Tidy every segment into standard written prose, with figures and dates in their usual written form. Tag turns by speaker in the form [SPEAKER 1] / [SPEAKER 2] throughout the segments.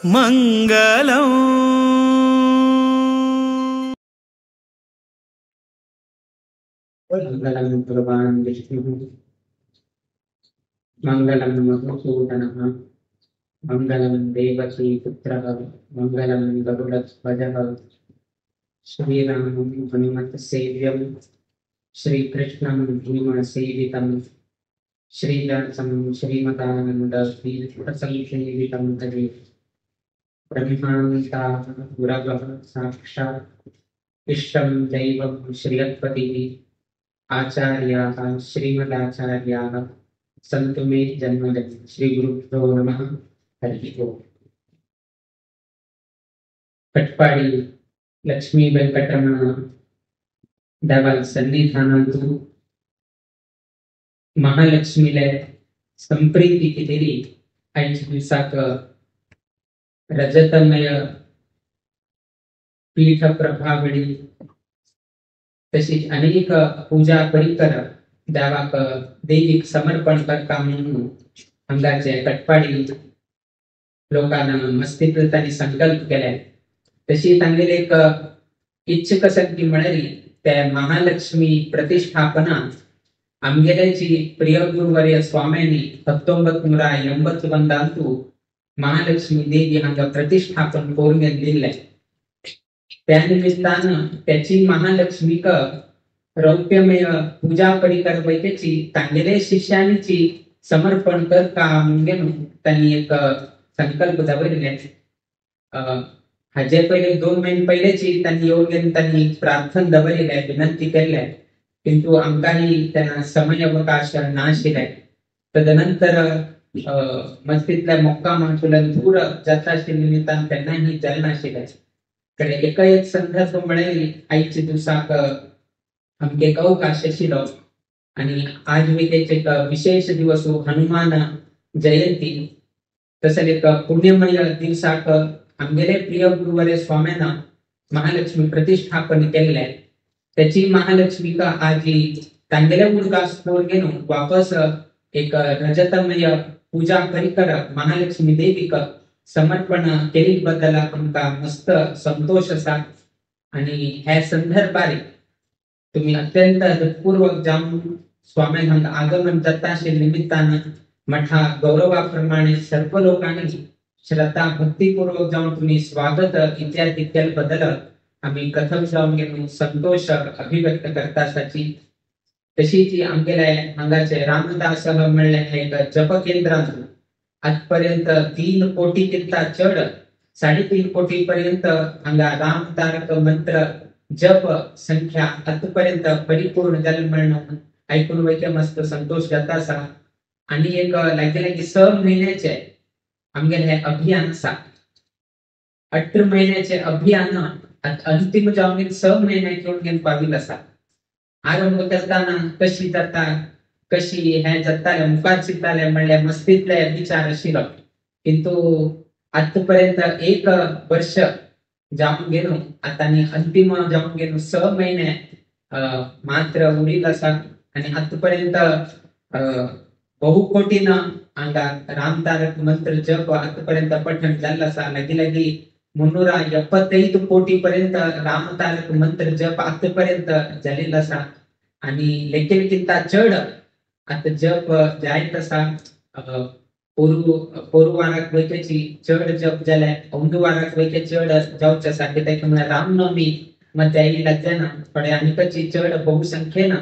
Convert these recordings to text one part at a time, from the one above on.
[SPEAKER 1] మంగళం.
[SPEAKER 2] మంగళం భగవాన్ విష్ణుః మంగళం మధుసూదనః మంగళం దేవకీ పుత్రః మంగళం గరుడధ్వజః శ్రీరామం హనుమత్ సేవ్యం శ్రీకృష్ణం భీమసేవితం శ్రీదాసం శ్రీమదానంద తీర్థసంసేవితం హరే. బ్రహ్మాంతా గురవః సాక్షాత్ ఇష్టం దైవం శ్రీయత్పతిః ఆచార్యాः శ్రీమదాచార్యాः సంతు మే జన్మజన్. శ్రీ గురుభ్యో నమః. హరి ఓం. కట్పాడి లక్ష్మీ వెంకటరమణ దేవాల సన్నిధానంతు महालक्ष्मीले संप्रीती केलेली आयच्या दिवसाक रजतमय पीठ प्रभावळी तशीच अनेक पूजा परिकर देवाक देवीक समर्पण करता म्हणून हांगाचे कटपाडी लोकांना मस्तींतलो तांणी संकल्प केले. तशी तांगेली एक इच्छा आसा की म्हळ्यार ते महालक्ष्मी प्रतिष्ठापना आमगेल्याची प्रिय गुरुवर्य स्वाम्यांनी 1981 महालक्ष्मी देवी हांगा प्रतिष्ठापन करून दिल्लें. त्या निमित्तान त्याची महालक्ष्मीक रौप्यमय पूजा परिकर वैकेची तांगेले शिष्यांची समर्पण करता म्हणून तांणी एक संकल्प दवरिल्ले. हाजे पयले 2 म्हयने पयलेची तांणी येवन तांणी प्रार्थना दवरिल्लें, विनंती केल्ले, किंतु आमकांय तेन्ना समय अवकाश नाशिल्ले. तदनंतर मस्तीतल्या मुक्काम दूर जाता आशिल्ले निमित्तान तेन्नाय जायनाशिल्लें. कडे एका एक संदर्भ म्हळ्यार आयच्या दिवसाक आमकां एक अवकाश आशिल्लो आनी आज वेळेचे एक विशेष दिवस हनुमान जयंती. तसेच एक पुण्यमय दिवसाक आमगेले प्रिय गुरुवर्य स्वाम्यान महालक्ष्मी प्रतिष्ठापन केल्लें. त्याची महालक्ष्मीक आजी तांगेले उदकास घेवन वापस एक रजतमय पूजा परिकर महालक्ष्मी देवीक समर्पण केली बद्दल आमकां मस्त संतोष आसा. आनी ह्या संदर्भार तुम्ही अत्यंत हृत्पूर्वक जावन स्वाम्यान हांगा आगमन जाता आशिल्ल्या निमित्तान मठा गौरवा प्रमाणे सर्व लोकांनी श्रद्धा भक्तीपूर्वक जावन तुम्ही स्वागत इत्यादी केले बद्दल आमी प्रथम जावन घेवन संतोष अभिव्यक्त करता आसाची. तशीच आमगेले हांगाचे रामदास म्हणलें एक जप केंद्रांत आजपर्यंत 3 कोटी किंता चड 3.5 कोटी पर्यंत हांगा राम तारक मंत्र जप संख्या आतापर्यंत परिपूर्ण जाले म्हणून आयकून वयचे मस्त संतोष जाता आसा. आनी एक लागीं लागीं 6 म्हयन्याचे आमगेलें हें अभियान आसा. 18 म्हयन्याचें अभियान अंतिम जावन 6 म्हयन्याक येवन पाविल्लें आसा. आरंभ करतना कशी जाता कशी हें जातालें मुखार चिंततालें म्हणल्यार मस्तींतले विचार आशिल्लो, किंतु आतापर्यंत 1 वर्ष जावन गेलो आतां आनी अंतिम जावन गेलो 6 म्हयने मात्र उरिल्लो आसा. आनी आतापर्यंत बहुकोटीन हांगा रामतारक मंत्र जप आतापर्यंत पठण जाल्लो आसा. लागीं लागीं 375 कोटी पर्यंत रामतारक मंत्र जप आतापर्यंत जालेलो आसा. आनी लेखील किंता चड आतां जप जायत आसा. पोरू वाराक वयच्याची चड जप जाले, अंदू वाराक वयचे चड जावचे आसा. कित्याक म्हळ्यार रामनवमी मग येयला तेन्ना थोडे आनीकची चड बहुसंख्येन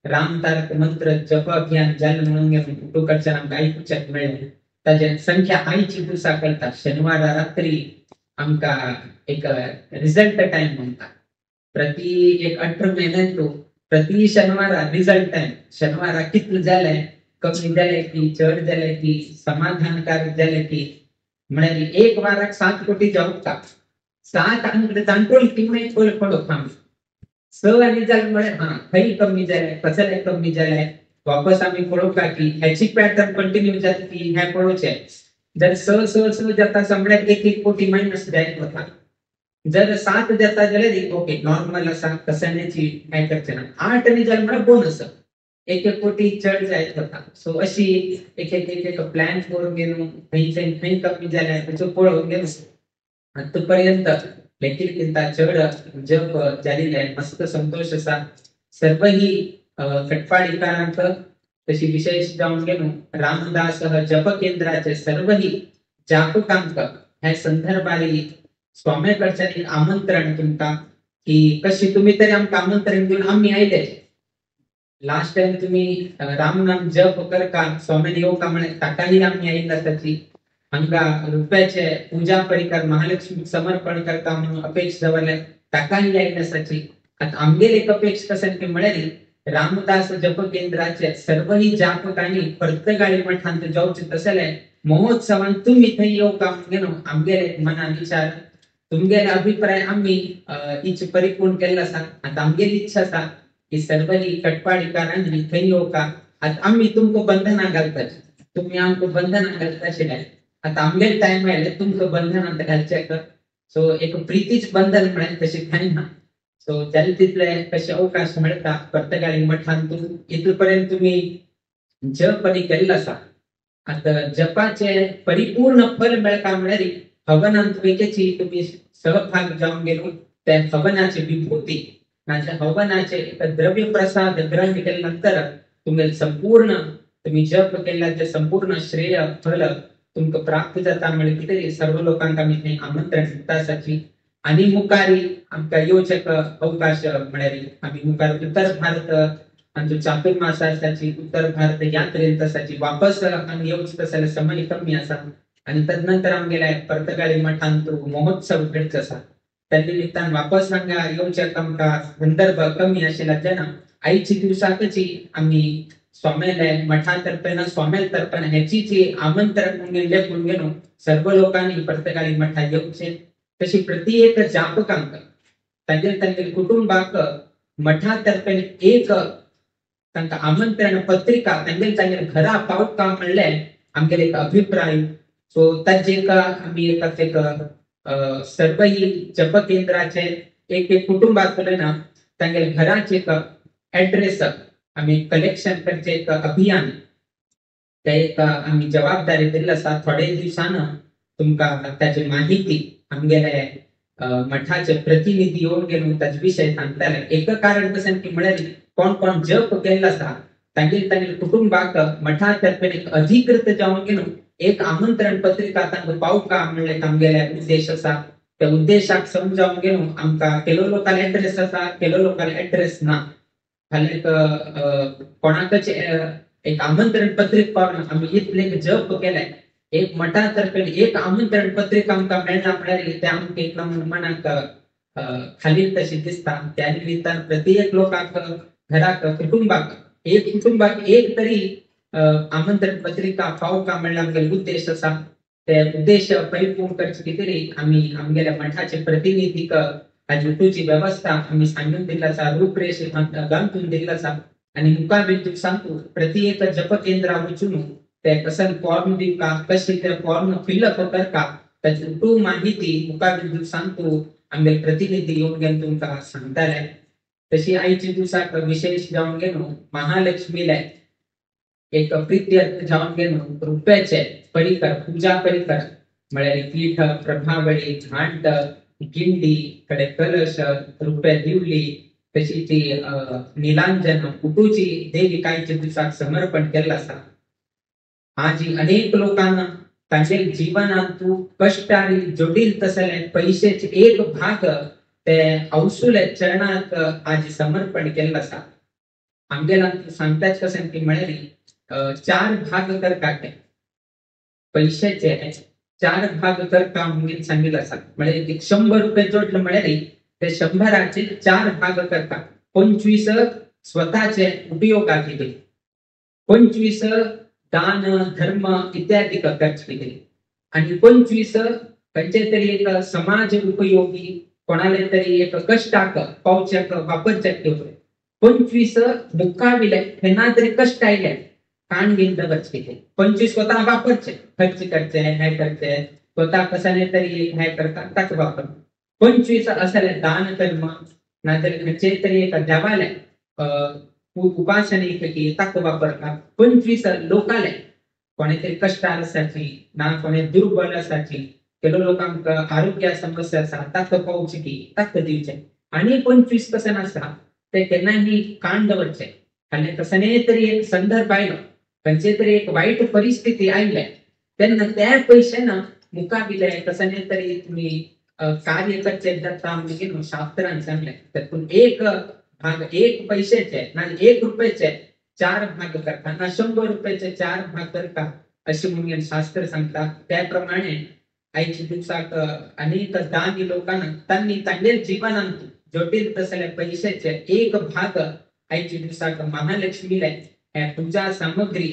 [SPEAKER 2] रामतारक मंत्र जप अभियान जालें म्हणून कुटू कडच्यान आमकां आयकुच्याक मेळ्ळें. ताजे संख्या आयची दिवसा कळटा. शनिवारा रात्री आमकां एक रिजल्ट टायम म्हणटा. प्रति एक 18 म्हयन्यांतू प्रति शनिवारा रिजल्ट टायम. शनिवारा कितले जालें, कमी जालें की चड जालें की समाधानकारक जालें की म्हळ्यार एक वाराक 7 कोटी जावंक 7 आमकां जाणटोल किंवा पळोवंक आमी 6 आनी जालें म्हळ्यार हा खंय कमी जालें, कसलें कमी जालें, वापस आमी पळोवंक की हेची पॅटर्न कंटिन्यू जाता की हें पळोवचें. जर 6 6 6 जाता म्हळ्यार 1 1 कोटी मायनस जायत वता. जर 7 जाता जाल्यार ओके नॉर्मल आसा, कसल्याची हें करचें ना. 8 आनी जालें म्हळ्यार बोनस. एक एक कोटी चड जायत वता. सो अशी एक एक एक एक प्लॅन करून घेवन खंयच्यान खंय कमी जाल्यार ताचो पळोवन घेवन आतापर्यंत लेखील चड जप जालेले मस्त संतोष आसा. सर्व ही कटपाडीकारांक तशी विशेष जावन घेवन रामदास जप केंद्राचे सर्व ही जापकांक ह्या संदर्भारी स्वाम्या कडच्यान एक आमंत्रण तुमकां की कशी तुम्ही तरी आमकां आमंत्रण दिवन आमी आयले. लास्ट टायम तुम्ही रामनाम जप करका स्वामीन येवका म्हळें ताकाही आमी आयिल्ले आसाची. हांगा रुप्याचे पूजा परिकर महालक्ष्मी समर्पण करता म्हणून अपेक्षा दवरले ताकाही आयिल्ले आसाची. आतां आमगेले एक अपेक्षा आसा की म्हळ्यार रामदास जप केंद्राचे सर्वही जापकांनी पर्तगाळी मठांत जावचे तसले महोत्सवान तुम्ही थंय येवका म्हणून आमगेले मनान विचार तुमगेले अभिप्राय आमी इच्छ परिपूर्ण केल्लो आसा. आतां आमगेली इच्छा आसा की सर्वही कटपाडीकारांनी थंय येवका. आतां आमी तुमकां बंधनां घालतात, तुमी आमकां बंधनां घालता आशिल्ले. आतां आमगेले टायम आयले तुमकां बंधनां घालचे. सो एक प्रितीच बंधन म्हळ्यार तशें कांय ना. सो जाले तितले कशे अवकाश मेळटा पर्तगाळी मठांत इतले पर्यंत तुमी जप आनी केल्लो आसा. आतां जपाचे परिपूर्ण फल मेळटा म्हळ्यार हवनांत वेगेची तुमी सहभाग जावन गेलो त्या हवनाची विभूती नाजाल्यार हवनाचे एक द्रव्य प्रसाद ग्रहण केल्या नंतर तुमगे संपूर्ण तुमी जप केल्ल्याचे संपूर्ण श्रेय फल तुमकां प्राप्त जाता. म्हळ्यार कितें सर्व लोकांक आमी थंय आमंत्रण दिता आसाची. आनी मुखारी आमकां येवचे अवकाश म्हळ्यार आमी मुखार उत्तर भारत आमचो चातुर्मास आसाची उत्तर भारत यात्रेंत आसाची वापस आमी येवचे तसले समय कमी आसा. आनी तदनंतर आमगेले पर्तगाळी मठांत महोत्सव घडचो आसा त्या निमित्तान वापस हांगा येवचे आमकां संदर्भ कमी आशिल्ल्याच्यान आयच्या दिवसाकच आमी स्वाम्याले मठा तर्फेन स्वाम्या तर्फेन हेची जी आमंत्रण म्हणून लेखून घेवन सर्व लोकांनी पर्तगाळी मठात येवचे. तशी प्रति एक जापकांक तांगेले तांगेले कुटुंबाक मठा तर्फेन एक तांकां आमंत्रण पत्रिका तांगेले तांगेले घरा पावका म्हणलें आमगेले एक अभिप्राय. सो ताजे एक आमी एक एक सर्वही जप केंद्राचे एक एक कुटुंबांतले ना तांगेले घराचे एक एड्रेस आमी कलेक्शन करचे एक अभियान ते एक आमी जबाबदारी दिल्ली आसा. थोडे दिवसान तुमकां ताची माहिती आमगेले मठाचे प्रतिनिधी येवन घेवन ताचे विशय सांगताले. एक कारण कशें की म्हळ्यार कोण कोण जप केल्लो आसा तांगेले तांगेले कुटुंबाक मठा तर्फेन एक अधिकृत जावन घेवन एक आमंत्रण पत्रिका तांकां पावका म्हणलें आमगेले उद्देश आसा. त्या उद्देशाक समजावन घेवन आमकां केलो लोकांले एड्रेस आसा केलो लोकांले एड्रेस ना. फाल्यां एक कोणाकच एक आमंत्रण पत्रिका पावना. आमी इतले जप केले एक मठा तर्फेन एक आमंत्रण पत्रिका आमकां मेळना म्हळ्यार तें आमकां एक मनाक खाली तशें दिसता. त्या निमित्तान प्रत्येक लोकांक घराक कुटुंबाक एक कुटुंबाक एक तरी आमंत्रण पत्रिका पावका म्हणल्यार आमगेलो उद्देश आसा. ते उद्देश परिपूर्ण करचे खातीर आमी आमगेल्या मठाचे प्रतिनिधीक हाजी उठूची वेवस्था आमी सांगून दिल्ली आसा, रूपरेश गांथून दिल्ली आसा. आनी मुखार बीन सांगू प्रति एक जप केंद्रा वचून ते कसन फॉर्म दिवका कशी ते फॉर्म फिलअप करका ताची उठू माहिती मुखार बीन सांगू आमगेले प्रतिनिधी येवन घेवन तुमकां सांगताले. तशी आयच्या दिवसाक विशेष जावन घेवन महालक्ष्मीले एक प्रित्यर्थ जावन घेवन रुप्याचे परिकर पूजा परिकर म्हळ्यार पीठ प्रभावळी घांट गिंडी कडे कलश रुप्या दिवली तशी ती निलांजन उटूची देवी कायच्या दिवसाक समर्पण केल्लो आसा. आजी अनेक लोकांना तांचे जीवनांत कश्ट आनी जटील तसले पैशेचे एक भाग ते औसुले चरणांत आजी समर्पण केल्लो आसा. आमगेला सांगताच कशें की म्हळ्यार चार भाग करता ते पैशाचे चार भाग करता म्हणून सांगितलं आसा. म्हळ्यार एक 100 रुपये जोडले म्हळ्यार ते 100 चार भाग करता. 25 स्वतःचे उपयोगाक खातीर, 25 दान धर्म इत्यादी खर्च खातीर आनी 25 खंयचे तरी एक समाज उपयोगी कोणाले तरी एक कश्टाक पावच्याक वापरच्याक खातीर, 25 मुखाविले केन्ना तरी कश्ट आयले काण घेवन दवरचे खातीर, 25 स्वता वापरचे खर्च करचे हे करचे स्वता कशाने तरी हे करता ताका वापर, 25 असले दान कर्म नाजाल्यार खंयचे तरी एका देवाले उपासनेक ताका वापरता. 25 लोकाले कोणे तरी कश्टार आसाची ना कोणे दुर्बल आसाची केलो लोकांक आरोग्य समस्या आसा ताका पावचे की ताका दिवचे. आनी 25 कशें आसा ते केन्नाय काण दवरचे आनी कसने तरी एक संदर्भ आयलो खंयचे तरी एक वायट परिस्थिती आयले तेन्ना त्या पयशेन मुखाविले कसने तरी तुमी कार्य करचे जाता म्हणून शास्त्रान सांगले. तातूंत एक भाग 1 पैशेचे ना 1 रुपयाचे 4 भाग करता ना 100 रुपयाचे 4 भाग करता अशें म्हणून शास्त्र सांगता. त्या प्रमाणे आयच्या दिवसाक अनेक दानी लोकांना तांणी तांगेले जीवनांत जटील तसले पैशाचे एक भाग आयच्या दिवसाक महालक्ष्मीले हे पूजा सामग्री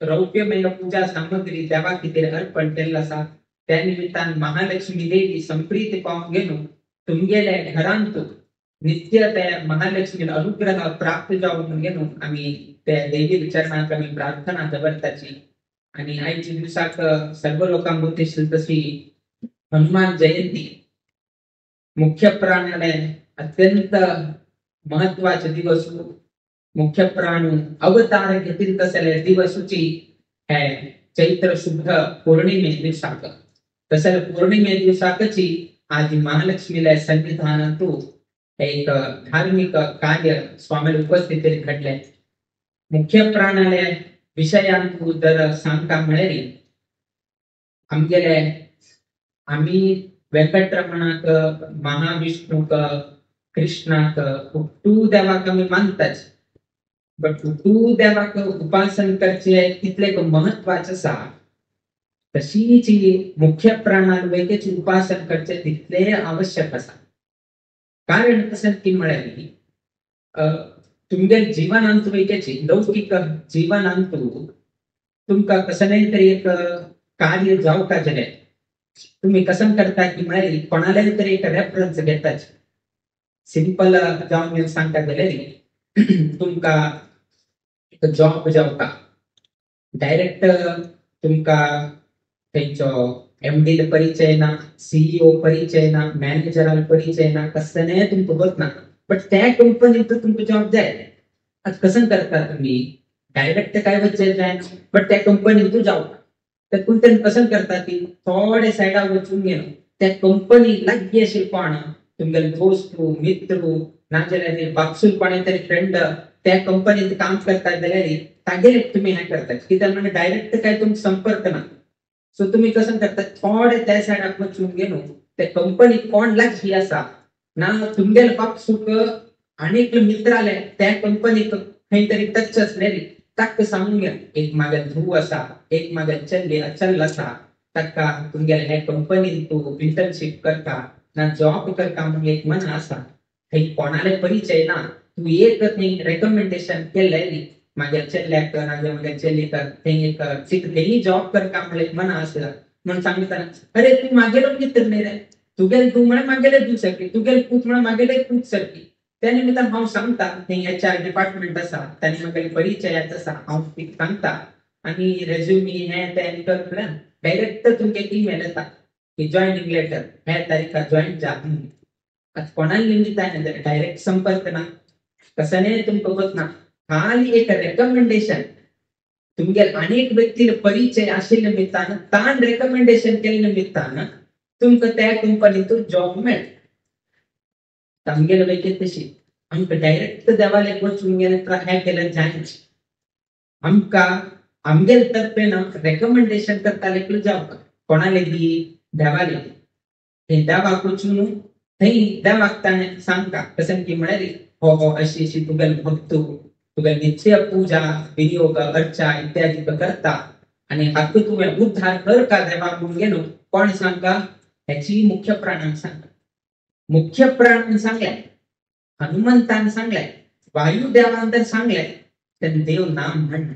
[SPEAKER 2] रौप्यमय पूजा सामग्री देवा खातीर अर्पण केल्लो आसा. त्या निमित्तान महालक्ष्मी देवी संप्रीत पावून घेवन तुमगेले घरांत नित्य त्या महालक्ष्मी अनुग्रह प्राप्त जावन घेवन आमी त्या देवी चरणाक आमी प्रार्थना दवरताची. आनी आयच्या दिवसाक सर्व लोकांक उद्देश तशी हनुमान जयंती मुख्य प्राणाले अत्यंत महत्वाचे दिवस मुख्य प्राण अवतार घेतील तसले दिवसूची हे चैत्र शुद्ध पौर्णिमे दिवसाक तसले पौर्णिमे दिवसाकची आज महालक्ष्मीला सन्निधानांतू एक धार्मिक कार्य स्वामी उपस्थितीत घडले. मुख्य प्राणाले विषयांतू जर सांगता म्हळ्यार आमगेले आमी वेंकटरमणाक महाविष्णूक कृष्णाक कुट्टू देवाक आमी मानताच बट कुट्टू देवाक उपासन करचे तितले महत्वाचे आसा तशीच मुख्य प्राणान वेगळेच उपासन करचे तितले आवश्यक आसा. कारण कशें की म्हळ्यार तुमगे जीवनांत वेगळेची लौकीक जीवनांत तुमकां कसलें तरी एक कार्य जावका जाल्यार तुम्ही कसं करता की म्हळ्यार कोणाले तरी एक रेफरन्स घेताच. सिंपल जावन सांगता जाल्यार तुमकां एक जॉब जावका डायरेक्ट तुमकां थंयचो एमडी परिचय ना, सीईओ परिचय ना, मॅनेजराल परिचय ना, कसलें तुमकां वच ना बट त्या कंपनीत तुमकां जॉब जाय. आतां कसं करता तुमी डायरेक्ट काय वचचें जायना बट त्या कंपनीत जावका तर तेन्ना कसं करता की थोडे सायडा वचून घेवन त्या कंपनी लागीं आशिल्ले कोण तुमगेले दोस्त मित्र नाजाल्यार बापसूल कोणे तरी फ्रेंड त्या कंपनीत काम करता जाल्यार तागेले तुमी हें करता कित्याक म्हणजे डायरेक्ट काय तुमकां संपर्क ना. सो तुमी कसं करता थोडे त्या सायडाक वचून घेवन त्या कंपनी कोण लागीं आसा ना तुमगेले बापसूक आनी मित्राले त्या कंपनीक खंय तरी टच आसलेली ताका सांगून घे एक मागे धूव आसा एक मागे चल्ली चल आसा ताका तुमगेले हे कंपनीन तूं इंटर्नशीप करता ना जॉब करता म्हणून एक मन आसा थंय कोणाले परिचय ना तूं एक थंय रेकमेंडेशन केल्लें मागे चल्ल्याक नाजाल्यार मागे चल्लीक थंय एक थंय जॉब करता म्हणून एक मन आसा म्हणून सांगता अरे तूं मागेलो मित्र न्ही रे तुगेले तूं म्हळ्यार मागेले तूं सारकी तुगेले पूत म्हळ्यार मागेले पूत सारकी. त्या निमित्तान हांव सांगता थंय एच आर डिपार्टमेंट आसा तांणी म्हाका परिचयाच आसा हांव सांगता आनी रेज्युमी हें तें कर म्हळ्यार डायरेक्ट तुमकां ईमेल येता की जॉयनिंग लेटर ह्या तारीखार जॉयन जा. आतां कोणाक निमित्तान डायरेक्ट संपर्क ना कसलें तुमकां वचना खाली एक रेकमेंडेशन तुमगेले अनेक व्यक्तीले परिचय आशिल्ल्या निमित्तान ताण रेकमेंडेशन केल्ल्या निमित्तान तुमकां त्या कंपनीतून जॉब मेळटा. आमगेले वैके तशी आमकां डायरेक्ट देवाले वचून गेले हें केल्यार जायना आमकां आमगेले तर्फेन रेकमेंडेशन करताले जावका कोणाले दी देवाले थंय देवाक वचून थंय देवाक ताणें सांगता कशें की म्हळ्यार हो हो अशी अशी तुगेले भक्त तुगेले नित्य पूजा विनियोग अर्चा इत्यादी करता आनी हाका तुवें उद्धार कर का देवा म्हणून गेलो कोण सांगता हेची मुख्य प्राणान सांगता. मुख्य प्राणान सांगलें हनुमंतान सांगलें वायुदेवान तर सांगलें तेन्ना देव नाम म्हणना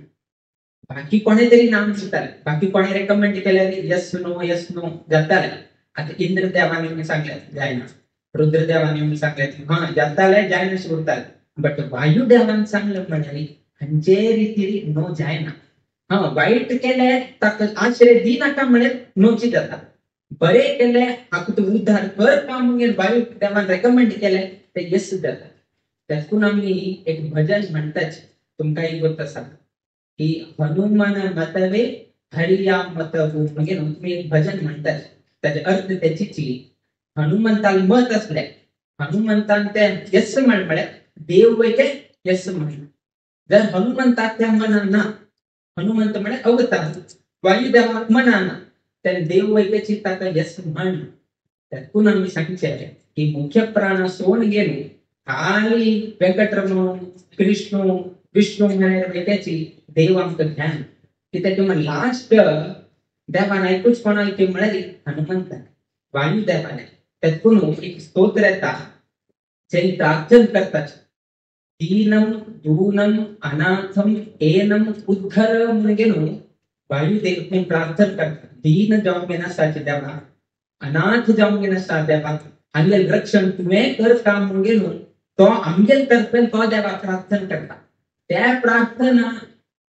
[SPEAKER 2] बाकी कोणे तरी नाम दिताले बाकी कोणे रेकमेंड केल्यार यस नो जाताले. आतां इंद्रदेवान येवन सांगलें जायना रुद्रदेवान येवन सांगलें हा जाताले जायना उरताले बट वायुदेवान सांगलें म्हळ्यार खंयचे रितीन नो जायना. हा वायट केलें ताका आश्रय दिनाका म्हळ्यार नोची जाता बरें केलें हाका तूं उद्धार कर का म्हणून वायुदेवान रेकमेंड केलें ते यस जाता. त्यातून आमी एक भजन म्हणटाच तुमकां एक गोत आसा की हनुमान मतवे हरिया मतवू म्हणजे तुमी एक भजन म्हणटात. ताचे अर्थ त्याची हनुमंताल मत असले, हनुमंतान ते यस म्हण म्हळ्यार देव वयले यस म्हणले. जर हनुमंताक त्या मना ना, हनुमंत म्हळ्यार अवतार, वायुदेवाक मना ना, तेन्ना देव वयल्याची ताका यस म्हण. त्यातून आमी सांगचे की मुख्य प्राणा सोन गेलो खाली वेंकटरमण कृष्ण विष्णू म्हळ्यार वयल्याची देव आमकां ध्यान. कित्याक तुमी लास्ट देवान आयकूच कोणाक की म्हळ्यार हनुमंतान वायुदेवाने. त्यातून एक स्तोत्र येता जे प्रार्थन करतात, दीनम दूनम अनाथम एनम उद्धर म्हणून गेलो वायुदेव प्रार्थन करतात. दीन जावंक नासता देवा, अनाथ जावंक नासता देवा, आमगेल रक्षण तुवें करता म्हणून गेलो तो आमगेल तर्फेन तो देवा प्रार्थन करता. त्या प्रार्थना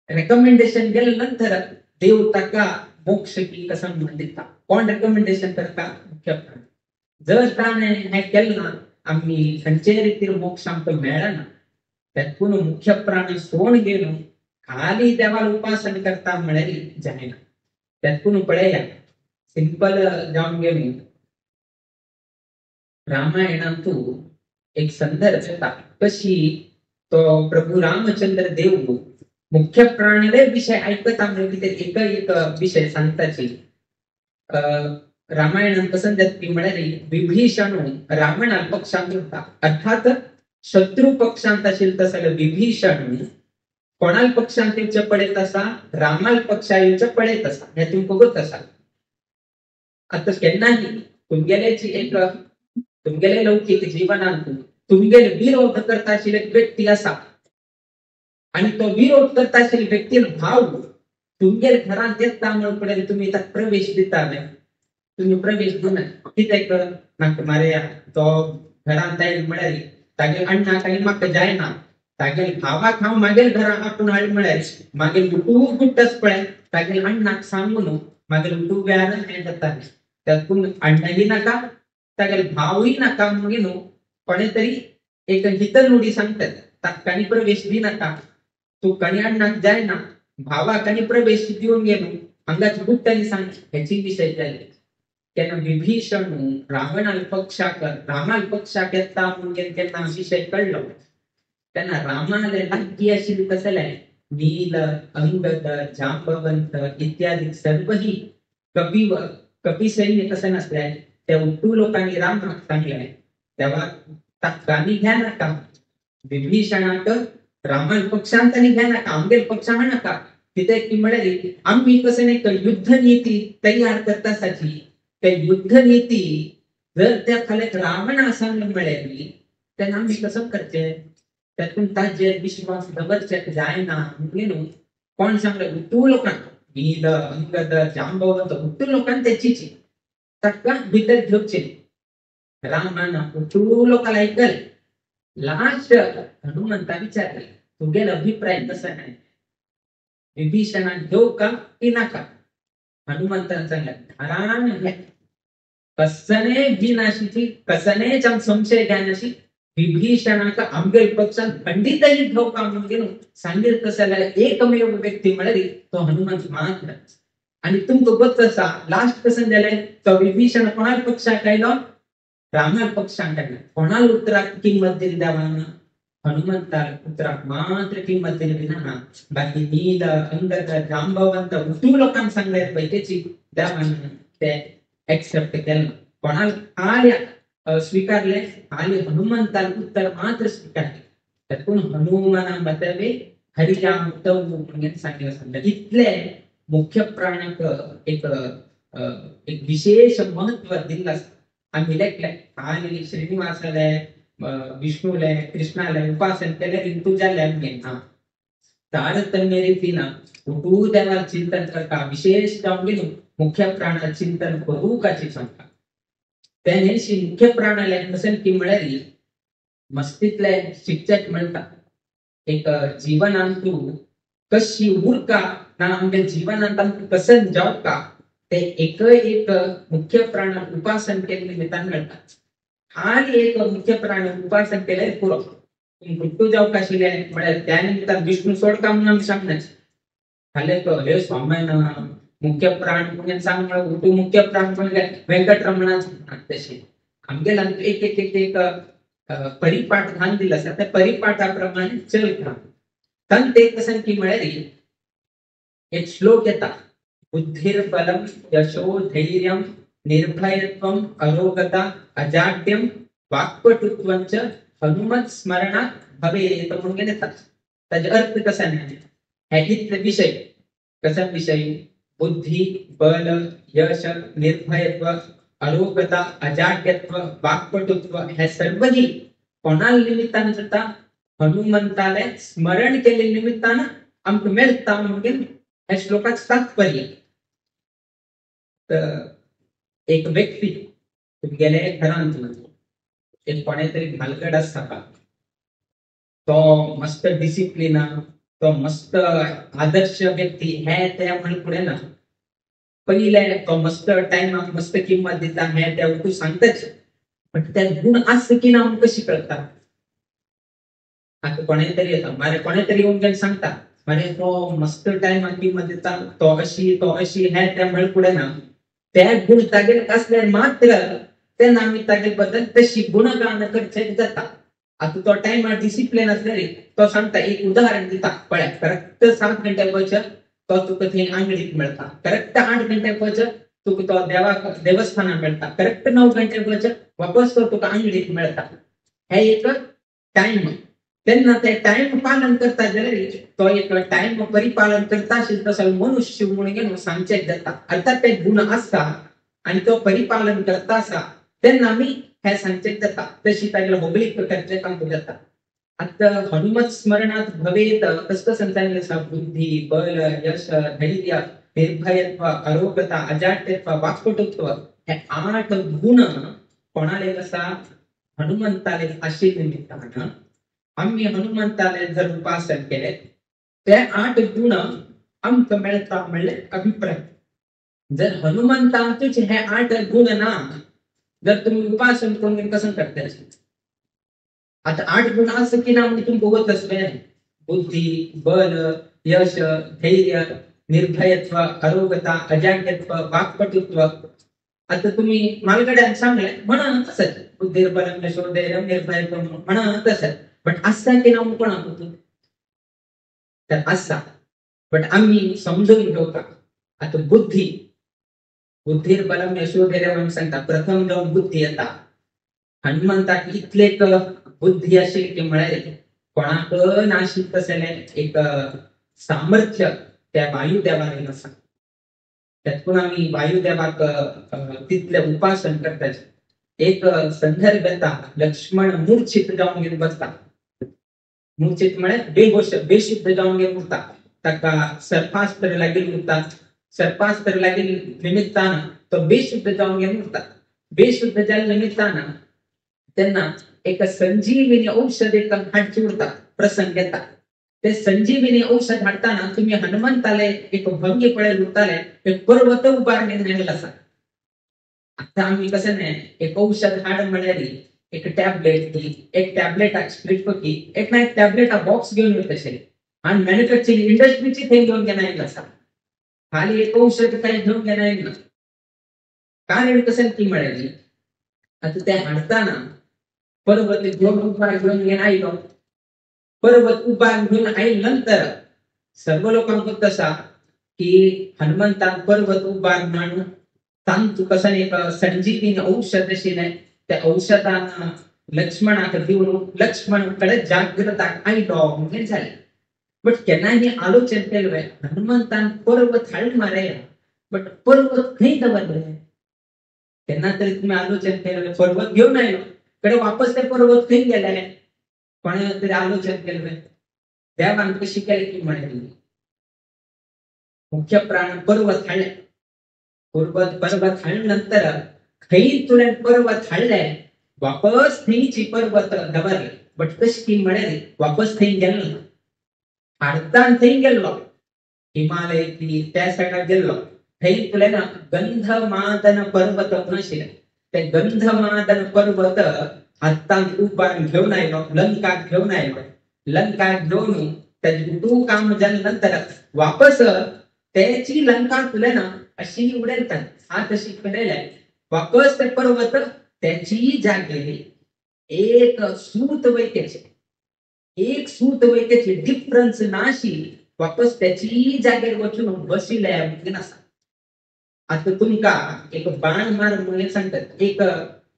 [SPEAKER 2] रेकमेंडेशन गेले नंतर देव ताका मोक्ष की कसम म्हणून दिता. कोण रेकमेंडेशन करता? मुख्य प्राण. जर ताणें हें केलें ना आमी खंयचे रितीर मोक्ष आमकां मेळना. त्यातून मुख्य प्राण सोड गेलो खाली देवाला उपासन करता म्हळ्यार जायना. त्यातून पळया सिंपल जावन गेलो रामायणांतू एक संदर्भ येता कशी तो प्रभू रामचंद्र देव मुख्य प्राणाले विषय ऐकता म्हणून कितें एक एक विषय सांगताची. रामायणान पसंत जातकी म्हळ्यार विभीषण रावणा पक्षांत उरता, अर्थात शत्रू पक्षांत आशिल्लो तसो विभीषण कोणाल पक्षांत येवचें पळयत आसा, रामाल पक्षा येवचें पळयत आसा, हें तुमकां गोत आसा. आतां केन्नाय तुमगेल्याची एक तुमगेले लौकीक जीवनांत तुमगेले विरोध करता आशिल्लो एक व्यक्ती आसा आनी तो विरोध करता आशिल्ले व्यक्तीन भाव तुमगेले घरांत येता म्हणून पळय तुमी ताका प्रवेश दिता, तुमी प्रवेश दिना. कित्याक नाका मारया तो घरांत आयल म्हळ्यार तागेले अण्णाक आनी म्हाका जायना, तागेले भावाक हांव मागेल घरां आपूण हाड म्हळ्यार मागीर उठू गुट्टच पळय तागेले अण्णाक सांगून मागीर उठू वेळार हें जाता. त्यातून अण्णाय नाका तागेले भावूय नाका म्हणून न्हू कोणे तरी एक हितनुडी सांगतात ताका प्रवेश दिनाका, तूं कणी अण्णाक जायना भावाक आनी प्रवेश दिवन गेलो हांगाच गुट्टांनी सांग हेची विशय जाले. तेन्ना विभीषण रावणाल पक्षाक रामाल पक्षाक येता म्हणून तेन्ना विशय कळ्ळो तेन्ना रामाले लागीं आशिल्ले कसले नील अंगद जांबवंत इत्यादी सर्वही कपी कपी सैन्य कशें नासले ते उट्टू लोकांनी रामाक सांगले तेव्हा ताका घ्या नाका, विभीषणाक रामाल पक्षांत आनी घ्या नाका, आमगेल पक्षा नाका. कित्याक की म्हळ्यार आमी कशें एक युद्ध नीती तयार करता आसाची त्या युद्ध नीती जर त्या खाल्याक रावणा सांगलें म्हळ्यार तेन्ना आमी कसो करचें, त्यातून ताजेर विश्वास दवरचें जायना म्हणून न्हू कोण सांगलें उट्टू लोकांक नील अंगद जांबवंत उट्टू लोकांक तेचीची ताका भितर घेवचें. रामान उट्टू लोकांक आयकलें. लास्ट हनुमंता विचारले तुगेलो अभिप्राय कसो आहे, विभीषणाक घेवं का की नाका? हनुमंतान सांगलें धारान घे, कसने भिनाशीची कसनेच आम संशय घेनाशी विभीषणाक आमगेल पक्षान खंडितही घेवका म्हणून गेलो सांगील तसं जाल्यार एकमेव व्यक्ती म्हळ्यार तो हनुमंत मात्र. आनी तुमकां गोत आसा लास्ट कशें जालें तो विभीषण कोणाल पक्षाक आयलो, रामाल पक्षाक आयलो. कोणाल उतराक किंमत दिली देवान? हनुमंताल उतराक मात्र किंमत दिली ना. बाकी नील अंगद जांबवंत उठू लोकांक सांगले पळय तेची देवान ते एक्सेप्ट केलें. कोणाल खाली स्वीकारले खाली हनुमंताल उत्तर मात्र स्वीकारले. त्यातून हनुमाना मतवे हरिया तव म्हणून सांगले सांगले. इतले मुख्य प्राणाक एक एक विशेष महत्व दिल्लें आसा. आमी लेखले खाली श्रीनिवासाले विष्णूले कृष्णाले उपासन केले इंतू जाले आमगे ना तारतम्य रितीन उठू देवार चिंतन करता विशेष जावन गेलो मुख्य प्राणा चिंतन करूकाची सांगता. तेन्ना मुख्य प्राणाले कशें की म्हळ्यार मस्तींतले शिक्षक मेळटा एक जीवनांतू कशी उरका ना आमगे जीवनांत आमकां कशें जावका ते एक एक मुख्य प्राण उपासन केल्ले निमित्तान मेळटा. खाली एक मुख्य प्राण उपासन केल्यार पुरो, कुट्टू जावंक आशिल्लें म्हळ्यार त्या निमित्तान विष्णू सोडका म्हणून आमी सांगनाच. खाले तो हे स्वाम्यान मुख्य प्राण म्हणून सांग म्हळ्यार उठू मुख्य प्राण म्हणल्यार वेंकटरमणाच तशें आमगेल्या एक एक एक एक परिपाठ घालून दिला आसा त्या परिपाठा प्रमाणे चल काम. तांत एक कशें की म्हळ्यार एक श्लोक येता, बुद्धिर्बलम यशो धैर्यम निर्भयत्वम अरोगता अजाड्यम वाक्पटुत्वंच हनुमत स्मरणात भवेत म्हणून येता. ताजे अर्थ कसा न्ही, हे इतले विशय कसा विशय, बुद्धी बल यश निर्भयत्व अरोगता अजाड्यत्व वाक्पटुत्व हे सर्वही कोणा निमित्तान जाता, हनुमंताले स्मरण केले निमित्तान आमकां मेळटा म्हणून हे श्लोकाक तात्पर्य. तर एक व्यक्ती तुमगेले घरांत एक कोणे तरी भालगड आसता, तो मस्त डिसिप्लिन, तो मस्त आदर्श व्यक्ती हे ते म्हणून फुडें ना, पयले तो मस्त टायमाक मस्त किंमत दिता हे ते तूं सांगताच, पण ते गुण आसता की ना आमकां कशी कळटा. आतां कोणे तरी येता मारे कोणे तरी येवन सांगता मारे तो मस्त टायमाक किंमत दिता, तो अशी तो अशी हे ते म्हणून फुडें ना, ते गुण तागेले आसल्यार मात्र तेन्ना आमी तागे बद्दल तशी गुणगान करचें जाता. आतां तो टायमार डिसिप्लीन आसल्यार तो सांगता, एक उदाहरण दिता, पळय करेक्ट 7 घंट्याक वच तो तुका थंय आंगडीक मेळटा, करेक्ट 8 घंट्याक वच तुका तो देवाक देवस्थानाक मेळटा, करेक्ट 9 घंट्याक वच वापस तो तुका आंगडीक मेळटा. हे एक टायम, तेन्ना ते टायम पालन करता जाल्यार तो एक टायम परिपालन करता आशिल्लो तसो मनुष्य म्हणून सांगचें जाता. अर्थात ते गुण आसता आनी तो परिपालन करता आसा तेन्ना आमी हे सांगचें जाता, तशी तागेले होगळीक करचें काम जाता. आतां हनुमत स्मरणात भवेत कसं सांगितलें आसा, बुद्धी बल यश धैर्य निर्भयत्व अरोगता अजाड्यत्व वाक्पटुत्व हे 8 गुण कोणाले आसा, हनुमंताले आशिल्ले निमित्तान आमी हनुमंताले जर उपासन केले ते 8 गुण आमकां मेळटा म्हणलें अभिप्राय. जर हनुमंतांतूच हे 8 गुण ना जर तुम्ही उपासन करून कसं करता. आता 8 गुण असं की ना म्हणजे तुम्ही बघत असले, बुद्धी बल यश धैर्य निर्भयत्व अरोगता अजाड्यत्व वाक्पटुत्व. आता तुम्ही मालगड्यान सांगले म्हणा तसंच बुद्धिर्बलम यशो धैर्य निर्भयत्व म्हणा तसंच, बट आसा की ना कोणाक तर आसा, बट आम्ही समजून घेवता. आता बुद्धी बुद्धिर्बलम यशो धैर्य आमी सांगता, प्रथम जावन बुद्धी येता. हनुमंताक इतले बुद्धी आशिल्ली की म्हळ्यार कोणाक नाशिल्लें तसलें एक सामर्थ्य त्या वायुदेवाक आसा. त्यातून आमी वायुदेवाक तितलें उपासन करतात. एक संदर्भ येता, लक्ष्मण मूर्छित जावन घेवन बसता, मूर्छित म्हळ्यार बेहोश बेशुद्ध जावन घेवन उरता, ताका सर्पास्त्र लागिल्लें उरता, सर्पास्त्र लागिल्ले निमित्तान तो बेशुद्ध जावन घेवन उरता. बेशुद्ध जाल्ल्या निमित्तान तेन्ना एक संजीविनी औषध एक हाडची उरता, प्रसंग येता. ते संजीविनी औषध हाडटाना तुमी हनुमंताले एक भंगी पळयत उरताले, एक पर्वत उबारून नेलेलो आसा. आतां आमी कशें न्ही, एक औषध हाड म्हळ्यार एक टॅबलेट दी, एक टॅबलेटाक स्ट्रीप की, एक ना एक टॅबलेटा बॉक्स घेवन वयता तशें, आनी मॅन्युफॅक्चरींग इंडस्ट्रीची थंय घेवन घेना येयल्लो आसा. खाली एक औषध कांय घेवन घेना येयना. कारण कशें ती म्हळ्यार आतां तें हाडटाना पर्वत घेवन उबार घेवन घेवन आयलो, पर्वत उबार घेवन आयले नंतर सर्व लोकांक गोत्त आसा की हनुमंतान पर्वत उबार हाडून तांतू कशें एक संजीविनी औषध आशिल्लें त्या औषधान लक्ष्मणाक दिवन लक्ष्मण कडेन जाग्रताक आयलो म्हणून जालें. बट केन्नाय आलोचन केलें हनुमंतान पर्वत हाडून मारया, बट पर्वत खंय दवरले, केन्ना तरी तुमी आलोचन केलें पर्वत घेवन आयलो कडे वापस ते पर्वत खंय गेले, कोणें तरी आलोचन केलें. देवान कशी केलें की म्हणलें मुख्य प्राण पर्वत हाडलें, पर्वत हाडले नंतर खंय तुवें पर्वत हाडले वापस थंयची पर्वत दवरले, बट कशी की म्हळ्यार वापस थंय गेलो ना, हाडतान थंय गेल्लो हिमालय त्या सायडाक गेल्लो, थंय तुवें ना गंधमादन पर्वत म्हणून आशिल्लें, ते गंधमादन पर्वत हातान उबारून घेवन आयलो, लंका घेवन आयलो. लंका घेवन ताजें तूं काम जाले नंतर वापस त्याची लंका तुले ना अशी उडयता हात अशी फिरयले वापस ते पर्वत त्याची जागेरी एक सूत वैक्याचे, एक सूत वैक्याचे डिफरन्स नाशी वापस त्याची जागेर वचून बशिल्ले म्हणून आसा. आता तुमकां एक बाण मार म्हणून सांगतात, एक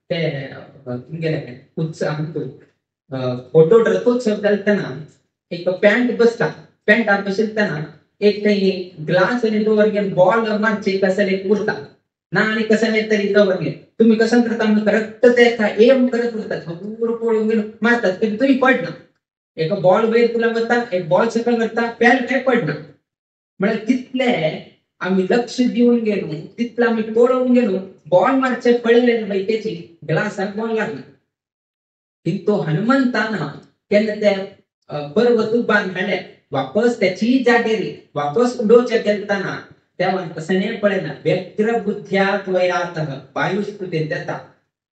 [SPEAKER 2] ते तुमगेले उत्सव फोटो रथोत्सव जातना एक पॅन्ट बसता, पॅन्टार बसयतना एक थंय ग्लास आनी दवर घेवन बॉल मारचे कसले एक उरता ना आनी कसले तरी दवर घेवन तुमी कसं करता म्हणून करेक्ट ते एम करत उरतात, हगूर पळोवन घेवन मारतात तरी तुमी पडना. एक बॉल वयर तुला वता, एक बॉल सकयल वता, पॅन्ट काय पडना. म्हळ्यार तितले आमी लक्ष दिवन गेलो, तितले आमी पळोवन गेलो, बॉल मारचे पळयले बैकेची ग्लासाक बॉल लागना. किंतु हनुमंतान केन्ना ते पर्वत उबारून हाडले वापस त्याची जागेरी वापस उडोवचे गेलतना तेव्हा तसं पळयना. व्यग्र बुद्ध्या त्वयात वायुस्तुतीन देता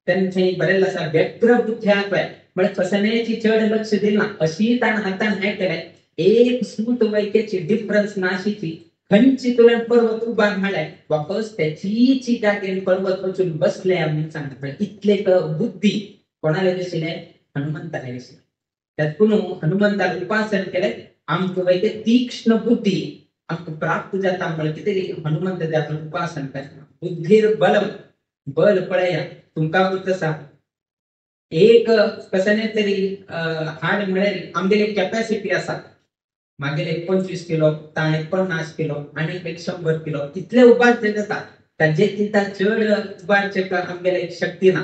[SPEAKER 2] तेन्ना थंय बरयल्लें आसा व्यग्र बुद्ध्या त्वया, म्हळ्यार कसनेची चड लक्ष दिना अशी ताणें हातान हें केलें. एक सूत वैकेची डिफरन्स नाशिची खंयची तुवें पर्वत उबारून हाडले वापस त्याचीच जागेर पर्वत वचून बसले म्हणून सांगता. म्हळ्यार इतले बुद्धी कोणाले दिशिल्लें? हनुमंताले दिशिल्लें. त्यातून हनुमंताक उपासन केलें आमकां वैके तीक्ष्ण बुद्धी आमकां प्राप्त जाता. म्हळ्यार कितें हनुमंत त्यातून उपासन करता. बुद्धीर बलम, बल पळया तुमकां आसा एक कसने तरी हाड म्हळ्यार आमगेली कॅपॅसिटी आसा, मागेले 25 किलो, ताणें 50 किलो आनी एक 100 किलो इतले उबारचे जाता. ताजे चिंता चड उबारचे आमगेले शक्ती ना.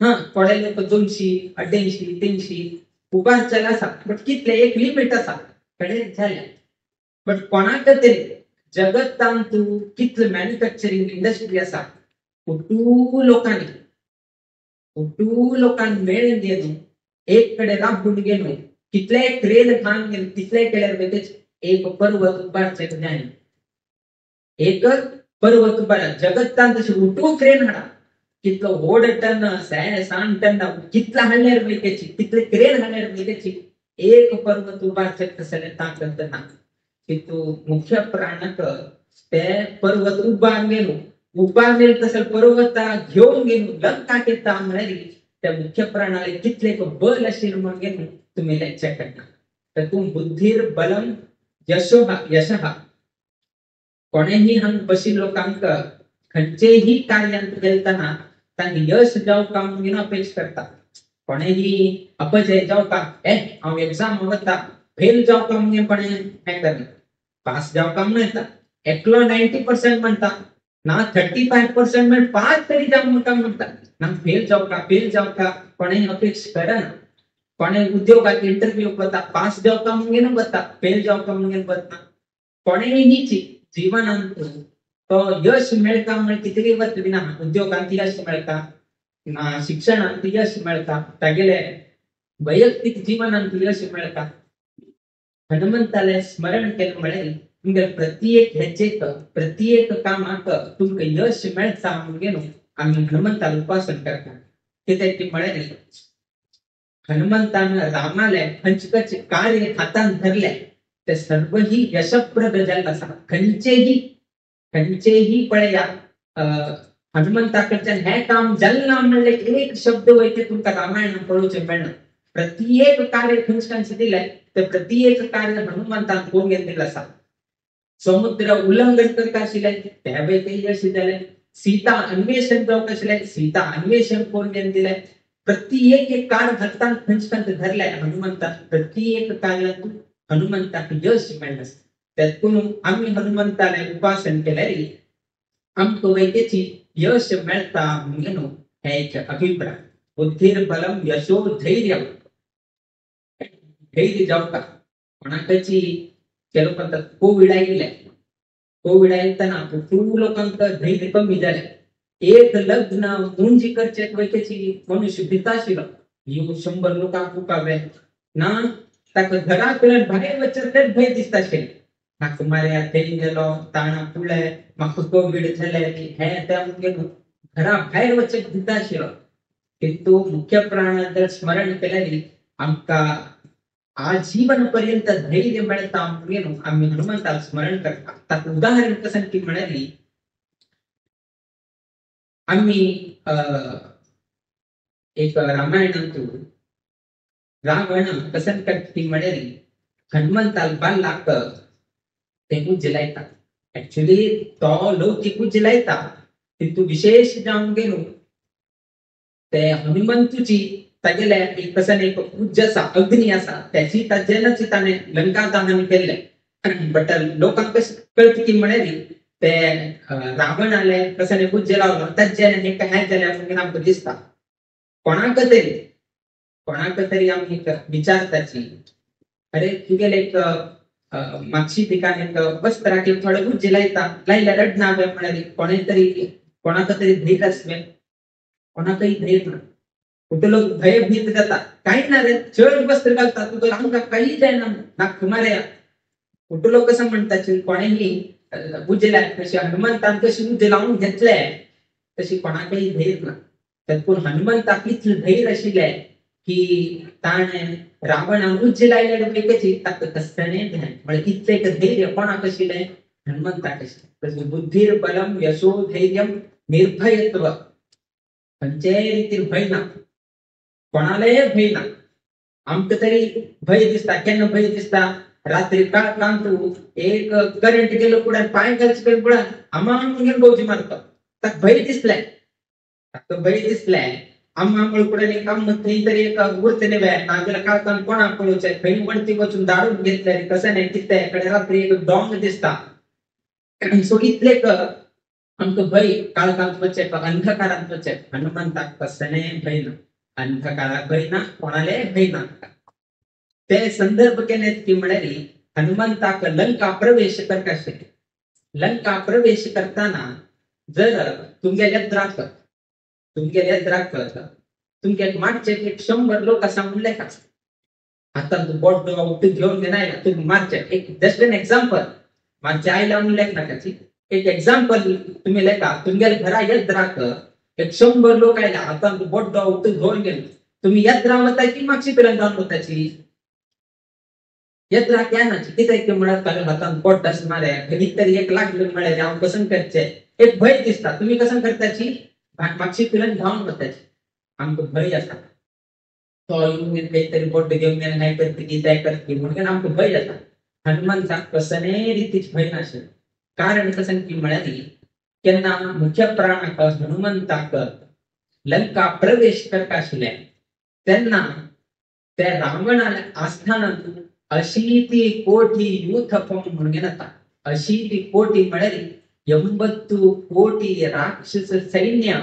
[SPEAKER 2] हा थोडे लोक 200, 250, 300 उबारचे आसा, बट कितले एक लिमीट आसा कडे जाले. बट कोणाक तरी जगतान तूं कितले मॅन्युफॅक्चरींग इंडस्ट्री आसा, कुटू लोकांनी कुटू लोकांनी मेळून घेवन एक कडेन राबून घेवन कितले क्रेन खान घेवन तितले केल्यार बेगीच एक पर्वत उबारचे जाय. एक पर्वत उबार जगतान तशें उठू क्रेन हाडा कितलो व्हड टन सान टन कितला हाडल्यार बेगीच कितले क्रेन हाडल्यार बेगीच एक पर्वत उबारचे तसले ताकद ना. किंतु मुख्य प्राणाक ते पर्वत उबारून गेलो, उबारून गेलो तसं पर्वता घेवन गेलो लंका केता म्हळ्यार त्या मुख्य प्राणाले कितले बल आशिल्लें म्हणून घेवन तुमी लेक्चर करना. तातूंत बुद्धीर बलम यशो यशः. कोणेही हांगा बशिल्ल्या लोकांक खंयचेही कार्यांत गेलतना तांकां यश जावंक म्हणून अपेक्षा करता. कोणेही अपजय जावका हांव एग्जाम वता फेल जावका म्हणून कोणें हें करना, पास जावका म्हणून येता. एकलो 90% म्हणटा ना 35% म्हण पास तरी जावंक म्हणटा ना, फेल जावका फेल जावका कोणें अपेक्षा करना. कोणें उद्योगाक इंटरव्यू वता पास जावका म्हणून वता, फेल जावका म्हणून वतना. कोणेंही जिवनांत तो यश मेळटा म्हण कितेंय वतली ना, उद्योगांत यश मेळटा ना, शिक्षणांत यश मेळटा, तागेले वैयक्तीक जिवनांत यश मेळटा. हनुमंताले स्मरण केलें म्हळ्यार तुमगे प्रत्येक हेजेक प्रत्येक कामाक तुमकां यश मेळटा म्हणून आमी हनुमंताले उपासन करता. कित्याक की म्हळ्यार हनुमंतान रामाले खंयचे खंयचे कार्य हातान धरले ते सर्वही यशप्रद जाल्लें आसा. खंयचेही खंयचेही पळया हनुमंता कडच्यान हें काम जालें ना म्हणलें एक शब्द वयता तुमकां रामायणान पळोवचें मेळना. प्रत्येक कार्य खंयचे खंयचे दिलें ते प्रत्येक कार्य हनुमंतान करून दिलें आसा. समुद्र उल्लंघन करता आशिल्लें ते वयते यश जालें. सीता अन्वेषण जावंक आशिल्लें सीता अन्वेषण करून दिलें. प्रत्येक एक कार्य हातान खंयचे खंयचे धरलें हनुमंतान प्रत्येक कार्यांतून हनुमंताक यश मेळ्ळें. त्यातून आमी हनुमंताले उपासन केल्यार आमकां वैकेची यश मेळटा म्हणून हें एक अभिप्राय. बुद्धीर बलम यशो धैर्य. धैर्य जावका कोणाकची ಕೆಲವು म्हणतात कोविड आयिल्लें, कोविड आयतना खूब लोकांक धैर्य कमी जालें. एक लग्न मुंजी करचे वैकेची मनुष्य भिता आशिल्लो, येवन 100 लोकांक उकावे ना ताका घरा कडल्यान भायर वचत भंय दिसता आशिल्लें. म्हाका मारया थंय गेलो ताणा पुळे म्हाका कोविड जालें हें तें म्हणून घरा भायर वचत भिता आशिल्लो. किंतु मुख्य प्राणा जर स्मरण केल्याने आमकां आजीवन पर्यंत धैर्य मेळटा म्हणून आमी हनुमंताक स्मरण करता. ताका उदाहरण कसं की म्हळ्यार आमी एक रामायणांतु रावण कसं करता म्हळ्यार हनुमंताक बाल्लाक ते उज्ज लायता. ऍक्च्युली तो लौकीक उज्ज लायता, किंतु विशेष जावन गेलो ते हनुमंतुची तागेले एक कसं एक उज्ज आसा, अग्नी आसा, त्याची ताजेनच ताणें लंका दहन केल्लें. बट लोकांक कशें कळटा की म्हळ्यार ते रावणाले कसं एक उज्ज लावलो ताजेन हें हें जालें म्हणून आमकां दिसता. कोणाक तरी कोणाक तरी आमी विचारताची, अरे तुगेले एक मातशी ठिकाण एक वस्त्राक एक थोडे उज्ज लायता, लायल्यार रडना म्हळ्यार कोणें तरी कोणाक तरी धैर्य आसलें, कोणाकय धैर्य ना. कुठे लोक भयभीत जाता, कांय ना रे चड वस्त्र घालता तुका आमकां काही जायना नाक मारया. कुठे लोक कसं म्हणटात कोणेंही उज्ज लाय, कशी हनुमंतान कशी उज्ज लावन घेतले तशी कोणाकय धैर्य ना. पूण हनुमंताक इतलें धैर्य आशिल्लें की ताणें रावणान उज्ज लायल्यार पळय ताका कसलें ध्यान म्हळ्यार इतलें एक धैर्य कोणाक आशिल्लें, हनुमंताक आशिल्लें. बुद्धीर बलम यशो धैर्यम निर्भयत्व, खंयचेय रितीन भंय ना, कोणालेय भंय ना. आमकां तरी भंय दिसता. केन्ना भंय दिसता? रात्री काळखांत एक करंट गेलो कुडान पांय घालचे कडेन कुडान आमा म्हणून भोवजी मारता, ताका भंय दिसलें, ताका भंय दिसलें. आम्मा कुडान एक आम थंय तरी एक उरतलें वे नाजाल्यार काळखान कोणाक पळोवचें, खंय वणटी वचून दाडून घेतलें कशें न्हय कितें कडे रात्री एक डोंग दिसता. सो इतलें आमकां भंय काळखांत वचचें, अंधकारांत वचचें. हनुमंताक कसलें भंय ना, अंधकाराक भंय ना, कोणालेय भंय ना. ते संदर्भ केले की म्हळ्यार हनुमंताक लंका प्रवेश करता आशिल्ले. लंका प्रवेश करतना जर तुमगेल्या द्राक तुमगेल्या द्राक तुमगे मारचे एक 100 लोक आसा म्हणले का, आतां तूं बोड्डो उठून घेवन घेना तूं मारचे, एक जस्ट एन एक्झाम्पल, मारचे आयला म्हणून लेखनाकाची एक एक्झाम्पल तुम्ही लेखा, तुमगेल्या घरा येद्राक एक 100 लोक आयला, आतां तूं बोड्डो उठून घेवन गेले, तुम्ही येद्रा वताची मागशी पर्यंत जावन वताची येद्राक येनाची. कित्याक म्हळ्यार ताच्या हातान बोट आसणार खंय तरी एक लागले म्हळ्यार हांव कसं करचें, एक भंय दिसता. तुमी कसं करताची मागशी पर्यंत धांवन वताची. आमकां भंय आसा, तो येवन खंय तरी बोट घेवन गेले हें करतकी तें करतकी म्हणून आमकां भंय जाता. हनुमंताक कसलेय रितीच भंय नाशिल्लें. कारण कसं की म्हळ्यार केन्ना मुख्य प्राणाक हनुमंताक लंका प्रवेश करता आशिल्ले तेन्ना ते रावणाल्या आस्थानांत अशीती कोटी यूथपम म्हणून येता. अशीती कोटी म्हळ्यार 80 कोटी राक्षस सैन्य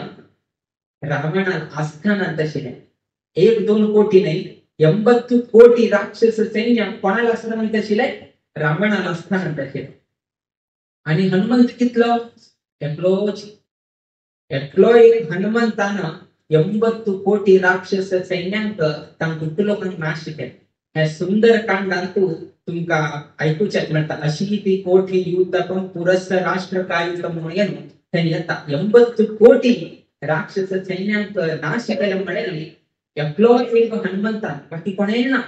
[SPEAKER 2] रावणान आस्थानांत आशिल्लें. 1-2 कोटी न्हय, 80 कोटी राक्षस सैन्य कोणाला आस्थानांत आशिल्लें? रावणान आस्थानांत आशिल्लें. आनी हनुमंत कितलो? एकलोच. एकलो एक हनुमंतान 80 कोटी राक्षस सैन्यांक तांकां लोकांक नाश केलें. ह्या सुंदर कांडांतू तुमकां आयकुच्याक मेळटा. अशीती कोटी युतकम पुरस राष्ट्र कायुतम म्हणून थंय येता. 80 कोटी राक्षस सैन्यांक नाश केलें म्हळ्यार एकलो एक हनुमंतान, बाकी कोणेय ना,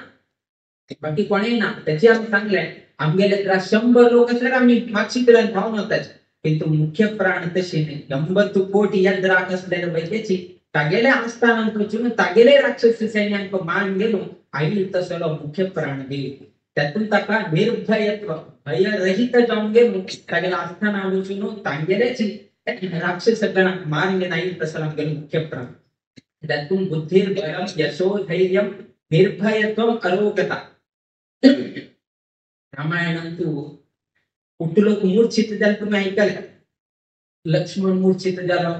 [SPEAKER 2] बाकी कोणेय ना. तेचे आमी सांगलें आमगेले 100 लोक आसल्यार आमी मागशी पर्यंत धांवन वताचे, किंतु मुख्य प्राण तशी न्हय. 80 कोटी यद्राक आसलेले वैद्याची तागेले आस्थानांत वचून तागेले राक्षस सैन्यांक मान गेलो आईल तसलो मुख्य प्राण दिली. त्यातून ताका निर्भयत्व भयरहित जावन गेलो तागेल्या आस्थाना वचून तांगेलेची राक्षस गणाक मार घेवन आईल तसलो आमगेलो मुख्य प्राण. त्यातून बुद्धिर्बलम यशो धैर्यम निर्भयत्व अरोगता. रामायणांतू उठलोक मूर्छित जालें तुमी आयकलें, लक्ष्मण मूर्छित जालो,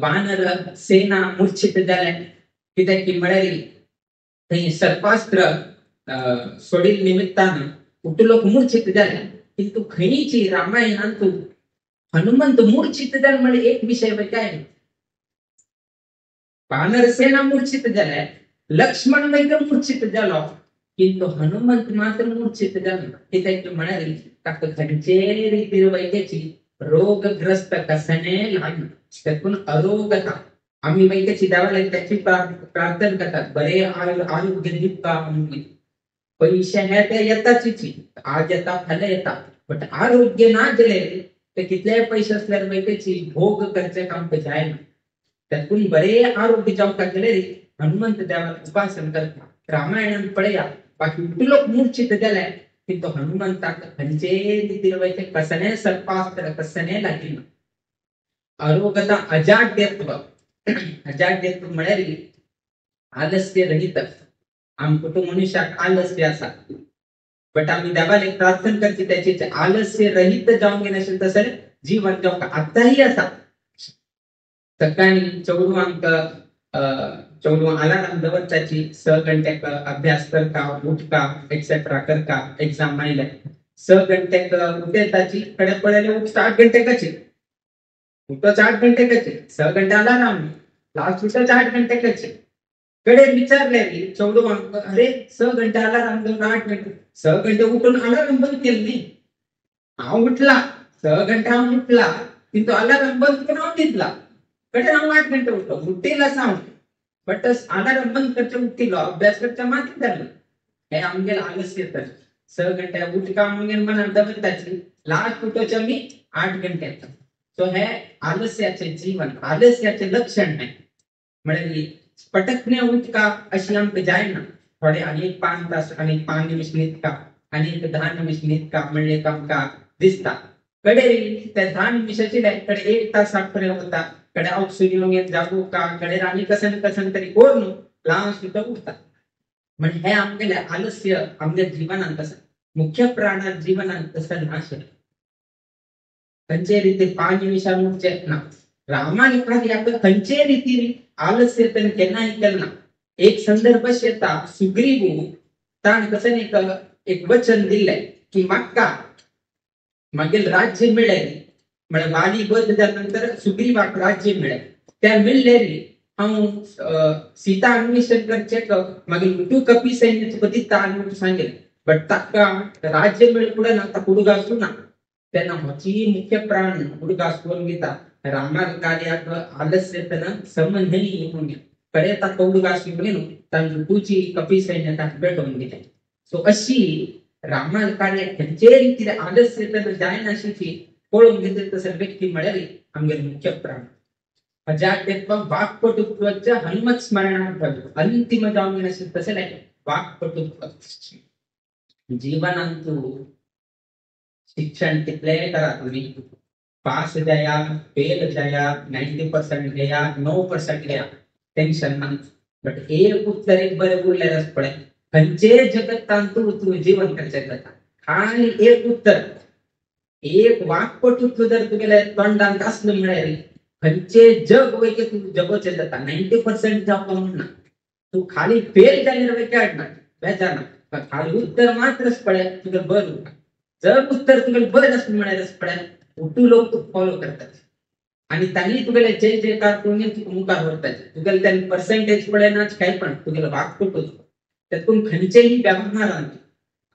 [SPEAKER 2] वानर सेना मूर्छित जालें. कित्याक की म्हळ्यार थंय सर्पास्त्र सोडील निमित्तान उठलोक मूर्छित जालें. किंतु खंयची रामायणांतू हनुमंत मूर्छित जालें म्हळ्यार एक विशय काय, वानर सेना मूर्छित जालें, लक्ष्मण मागीर मूर्छित जालो, किंतु हनुमंत मात्र मूर्छित जालो. कित्याक म्हळ्यार ताका खंयचेय रितीर वैद्याची रोगग्रस्त कसने लागना, तेतून अरोगता. आमी मागीर देवाला त्याची प्रार्थना करतात, बरे आरोग्य दिवका म्हणून. पैसे हे ते येताच, आज येता फाल्यां येता, बट आरोग्य ना गेले ते कितलेय पैसे असल्यार मागीर भोग करचे काम जायना. त्यातून बरे आरोग्य जावपाक गेले हनुमंत देवाला उपासन करता. रामायणान पळया बाकी लोक मूर्छित गेले किंतु हनुमंताक खंयचे रितीर वयचे कसने सर्पास्त्र कसने लागिना. आरोग्यता अजाड्यत्व, अजाड्यत्व म्हळ्यार आलस्य रहित. आमकां तो मनुष्याक आलस्य आसा, बट आमी देवाक प्रार्थना करची त्याचे आलस्य रहित जावंक नाशिल्लें तशें जीवन जावंक आतांय आसा. सकाळी चेडवांक चेडवां अलाराम दवरताची, 6 घंट्याक अभ्यास करता, उठका एक्सेट्रा करता, एग्जाम आयले 6 घंट्याक उठेताची, कडे पळयले उठता 8 घंट्याकाची, उठोच 8 घंट्याकाची, 6 घंटे अलाराम लास्ट उठोच 8 घंट्याकाची. कडे विचारले चेडवांक, अरे 6 घंटे अलाराम दवरून 8 घंटे, 6 घंटे उठून अलाराम बंद केली न्ही, हांव उठला 6 घंटे हांव उठला किंतु अलाराम बंद करून हांव न्हिदला, कडे हांव 8 घंटे उठलो, उठील आसा हांव, बट अलाराम बंद करचे उठिलो, अभ्यास करचे माती जालो. हे आमगेले आलस्य. तर 6 घंटे उठका म्हणून मनात दवरताची, लास्ट उठोचे आमी 8 घंटे. सो हे आलस्याचे जीवन, आलस्याचे लक्षण न्हय. म्हळ्यार पटकने उठका अशी आमकां जायना, थोडे आनी एक 5 तास आनी 5 निमिश न्हिदका आनी एक 10 निमिश न्हिदका म्हणलें आमकां दिसता. कडे त्या 10 निमिशाची कडे 1 तासाक पर्यंत वता, कडे ऑक्सिजन घेवन जागोवका, कडे आनी कसन कसन तरी करून लास्ट सुद्दां उरता. म्हणजे हे आमगेले आलस्य आमच्या जीवनांत आसा, मुख्य प्राणात जीवनांत तसं नाशिल्लें. खंयचे रितीन 5 निमिशां उठचें ना. रामान कार्याक खंयचे रितीन आलस्य तेणें केन्नाय केलें ना. एक संदर्भ अशें येता, सुग्रीव ताणें कसं एक वचन दिल्लें की म्हाका मागीर राज्य मेळ्ळें, म्हळ्यार वाली बद जाल्या नंतर सुग्रीवाक राज्य मेळ्ळें, त्या मेळ्ळें हांव सीता अन्वेषण करचें मागीर तूं कपी सैन्य तुका दिता आनी म्हणून सांगलें, बट ताका राज्य मेळ्ळें फुडें ना ताका उडगास ना, तेन्ना म्हजी मुख्य प्राण उडगास करून घेता. रामाक कार्याक आलस्य तेन्ना समन्वय म्हणून कडे ताका उडगास म्हणून तांकां तुजी कपी सैन्य ताका भेटोवन दिलें. सो अशी रामाक कार्य खंयचे रितीन आलस्य तेन्ना जायनाशिल्ली पळोवन घेतले तसं व्यक्ती म्हळ्यार आमगेले मुख्य प्राण. अजाड्यत्व वाक्पटुत्वाच्या हनुमत स्मरणार्थ अंतिम जावंक नाशिल्लें तशें वाक्पटुत्व. जीवनांतु शिक्षण कितलें करा तुमी, पास जाया फेल जाया, 90% घेया 9% घेया, टेन्शन ना, बट एक उत्तर एक बरें उरल्यार पळय खंयचे जगतांतु तूं जीवन करचें जाता. खाली एक उत्तर, एक वाक्पटुत्व जर तुगेल्या तोंडांत आसलें म्हळ्यार खंयचे जग वयके तूं जगोवचें जाता. 90% जावपा म्हणना, तूं खाली फेल जाल्यार वयके हाडना, बेजारना, खाली उत्तर मात्रच पळय तुगेलें बरें उरता. जर उत्तर तुगेलें बरें आसलें म्हळ्यार पळय उठू लोक तुका फॉलो करतात आनी तांणी तुगेले जे जयकार करून तुका मुखार व्हरतात. तुगेले तांणी पर्सेंटेज पळयना काय पण तुगेलें वाक्पटुत्व तातूंत खंयचेय वेव्हारांत,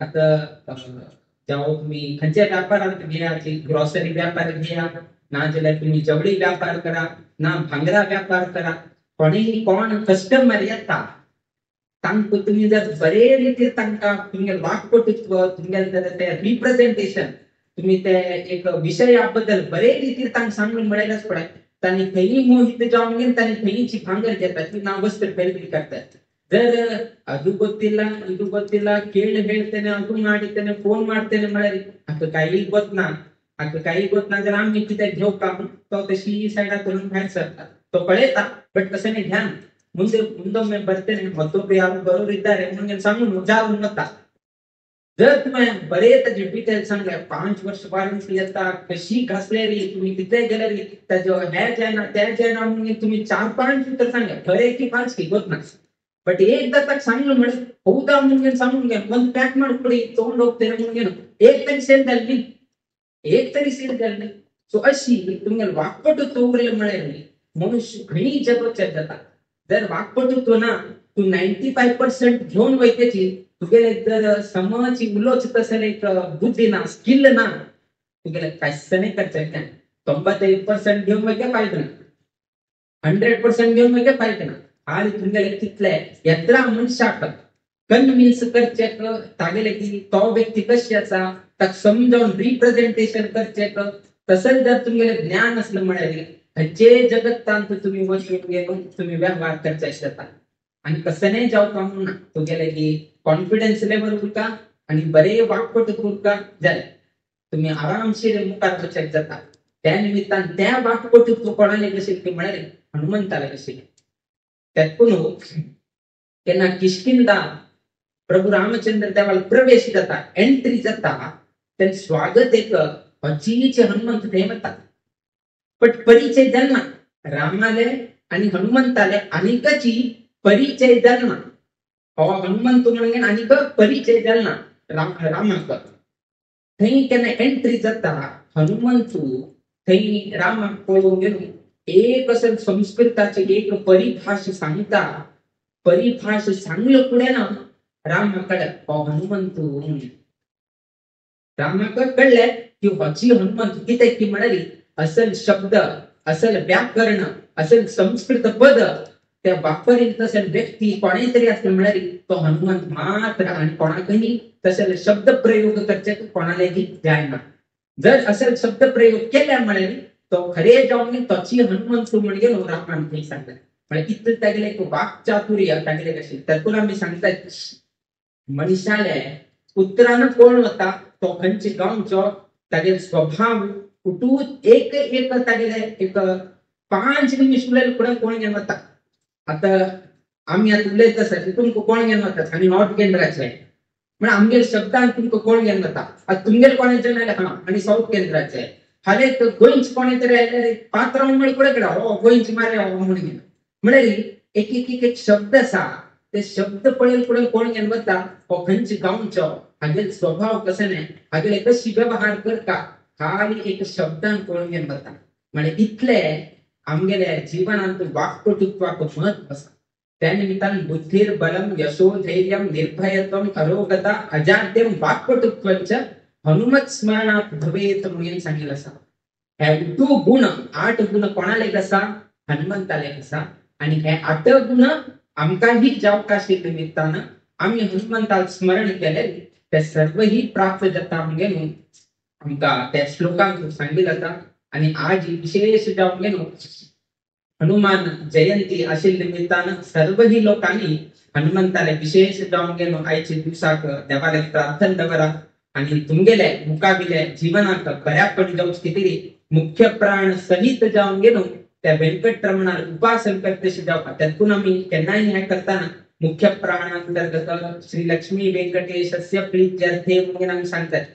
[SPEAKER 2] आतां जावं तुमी खंयच्या व्यापारांत घेया, ग्रॉसरी व्यापार घेया ना जाल्यार तुमी जवळी व्यापार करा ना भांगरा व्यापार करा, कोणीय कोण कस्टमर येता तांकां तुमी जर बरे रितीन तांकां तुमगेलें वाक्पटुत्व, तुमगेलें जर तें रिप्रेझेंटेशन, तुमी ते एक विशया बद्दल बरे रितीन तांकां सांगून म्हळ्यारच पळय तांणी खंयी मोहित जावन घेवन तांणी खंयची भांगर घेतात ना वस्त्र खरेदी करतात. ಜರ ಅದು ಗೊತ್ತಿಲ್ಲ ಇದು ಗೊತ್ತಿಲ್ಲ ಕೇಳಿ ಹೇಳ್ತೇನೆ ಅದು ಮಾಡ್ತೇನೆ ಫೋನ್ ಮಾಡ್ತೇನೆ म्हळ्यार हाका काही ಗೊत्ना, हाका काही गोतना जर आमी कित्याक घेवका तो तशी सायडा करून भायर सरता, तो पळयता बट तशें न्ही ध्यान ಮುಂದೆ ಮುಂದೊಮ್ಮೆ ಬರ್ತೇನೆ ಮತ್ತೊಬ್ರು ಯಾರು ಬರೋರು ಇದ್ದಾರೆ म्हणून सांगून जावन वता. जर तुवें बरे ताजे डिटेल सांगले 5 वर्ष वॉरंटी येता कशी घासलेरी तुम्ही कितें गेलेरी ताजो हें जायना तें जायना म्हणून तुम्ही 4-5 उतर सांगले खरें की 5 की ಗೊತ್ತ ಬಟ್ एकदा ತಾಕ सांगलो म्हळ्यार ಹೌದಾ म्हणून सांगून घे ಒಂದು ಪ್ಯಾಕ್ ಮಾಡ್ಕೊಡಿ ತಗೊಂಡು ಹೋಗ್ತೇನೆ म्हणून एक तरी सेल जाली, एक तरी सेल जाली. सो अशी तुमगेले वाक्पटुत्व उरलें म्हळ्यार मनुष्य खंय जगोवचें जाता. जर वाक्पटुत्व ना तूं 95% घेवन वयताची तुगेले जर समज उलोवचें तशें एक बुद्धी ना स्किल ना तुगेले कांयच नाही करचें 95% घेवन वयता फायदो ना. 100% घेवन मागीर फायदो ना. आनी तुमगेले तितले येत्रा मनशाक कन्विन्स करचेक तागेले की तो व्यक्ती कशी आसा ताका समजावन रिप्रेझेंटेशन करचेक तसंच जर तुमगेले ज्ञान आसलें म्हळ्यार खंयचेय जगत्तांत तुमी वचून घेवन तुमी वेव्हार करचे जाता. आनी कसलेंय जावपा म्हणून तुगेले की कॉन्फिडन्स लेवल उरता आनी बरे वाक्पट उरता जालें तुमी आरामशीर मुखार वचक जाता. त्या निमित्तान त्या वाक्पटूत्व कोणाले कशें की म्हळ्यार हनुमंताले कशें. त्यातून केन्ना किष्किंधा प्रभू रामचंद्र देवाला प्रवेश जाता, एंट्री जाता, तेन्ना स्वागत एक हचीचे हनुमंत थंय वता. बट परिचय जालना रामाले आनी हनुमंताले आनीकची परिचय जालना. हो हनुमंत म्हणून आनीक परिचय जालना रामाक. थंय केन्ना एंट्री जाता हनुमंतू थंय रामाक पळोवन गेलो एक असं संस्कृताचे एक परिभाष सांगता. परिभाष सांगलो फुडें ना रामाकडे हो हनुमंतू म्हणून रामाक कळ्ळें की होची हनुमंत कितें की म्हळ्यार असल शब्द असल व्याकरण असल संस्कृत पद त्या वापरील तसल व्यक्ती कोणेय तरी आसले म्हळ्यार तो हनुमंत मात्र आनी कोणाकय तसले शब्द प्रयोग करचे कोणालेगी जायना. जर असल शब्द प्रयोग केल्या म्हळ्यार तो खरे जावन तोची हनुमंत म्हण गेलो रामान थंय सांगलें. म्हळ्यार इतलें तागेलें एक वाक्चातुर्य तागेलें कशें. तातूंत आमी सांगतात मनशाले उतरान कोण वता तो खंयचे गांवचो तागेलो स्वभाव उठून एक एक तागेले एक 5 निमिष उलयले फुडें कोण घेवन वता. आतां आमी आतां उलयता आसा तुमकां कोण घेवन वता आनी नॉर्थ केंद्राचे म्हळ्यार आमगेले शब्दान तुमकां कोण घेवन वता. आतां तुमगेले कोणाचे जाल्यार हां आनी सावथ केंद्राचे फाल्यां गोंयचे कोणे तरी आयल्यार पात्रांव म्हळ्यार फुडें कडे हो गोंयचे मारे हो म्हणून घेवन म्हळ्यार एक एक एक एक शब्द आसा ते शब्द पळयले फुडें कोण घेवन वता हो खंयचे गांवचो हागेलो स्वभाव कसो न्हय हागेले कशी वेव्हार करता खाली एक शब्दान कोण घेवन वता. म्हळ्यार इतले आमगेले जिवनांत वाक्पटुत्वाक म्हत्व आसा. त्या निमित्तान बुद्धीर बलम यशो धैर्यम निर्भयत्वम अरोगता अजाड्यम वाक्पटुत्वंच हनुमत स्मरणात भवेत म्हणून सांगितलं आसा. हे 2 गुण 8 गुण कोणाले आसा हनुमंताले आसा. आनी हे 8 गुण आमकांही जावकाशी निमित्तान आमी हनुमंताक स्मरण केले ते सर्वही प्राप्त जाता म्हणून आमकां त्या श्लोकांत सांगितलं आसा. आनी आज विशेष जावन गेलो हनुमान जयंती आशिल्ल्या निमित्तान सर्वही लोकांनी हनुमंताले विशेष जावन गेलो आयचे दिवसाक देवाले प्रार्थना दवरा आनी तुमगेले मुखाविले जीवनाक बऱ्यापण जावचे खातीर मुख्य प्राण सहित जावन गेलो त्या वेंकटरमणार उपासन करतशें जावपा. तातूंत आमी केन्नाय हें करतना मुख्य प्राणांतर्गत श्री लक्ष्मी वेंकटेशस्य प्रीत्यर्थे म्हणून आमी सांगतात.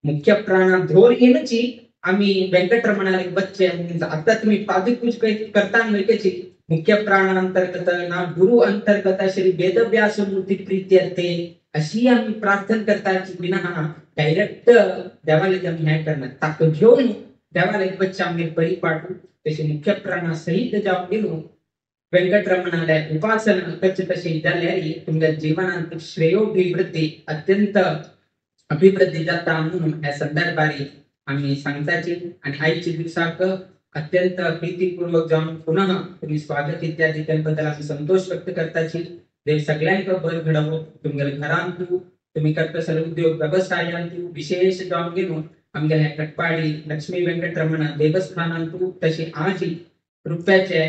[SPEAKER 2] मुख्य प्राणा धोर येवची आमी वेंकटरमणाले बच्चे. आता तुम्ही पादुकपूज करता न्हय मुख्य प्राणांतर्गत ना गुरु अंतर्गत श्री वेदव्यास मूर्ती प्रीत्यर्थे अशी आमी प्रार्थना करता विना डायरेक्ट देवाले आमी हें करना. ताका घेवन देवाले बच्चे आमगेर परिपाटू तशें मुख्य प्राणा सहित जावन गेलो वेंकटरमणाले उपासना करचे तशें जाल्यार तुमच्या जीवनांत श्रेयोभिवृद्धी अत्यंत अभिवृद्धी जाता म्हणून ह्या संदर्भार आमी सांगताची. आनी आयच्या दिवसाक अत्यंत प्रीतीपूर्वक जावन पुनः तुमी स्वागत इत्यादी बद्दल आमी संतोष व्यक्त करताची. देव सगळ्यांक बरें घडोवं तुमगेले घरांतू तुमी करता सर्व उद्योग वेवसायांतू विशेष जावन गेलो आमगेले कटपाडी लक्ष्मी वेंकटरमण देवस्थानांतू तशी आज रुप्याचे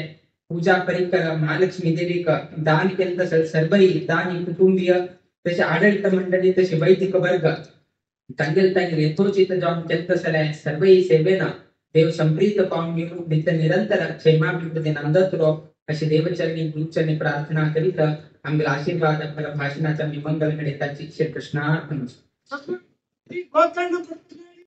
[SPEAKER 2] पूजा परिकर महालक्ष्मी देवीक दान केलें तसं सर्वही दानी कुटुंबीय तशे आडळीत मंडळी तशे वैदिक वर्ग तांगेले तांगेले यथोचित जावन केलें तसलें सर्वही सेवेन देव संप्रीत पावन घेवन नित्य निरंतर क्षेमाभिवृद्धी नांदत रो अशी देवचरणी गुरुचरणी प्रार्थना करीत आमगेले आशीर्वाद भाषणाचा मी मंगल घडयताची. श्री कृष्णार्पण.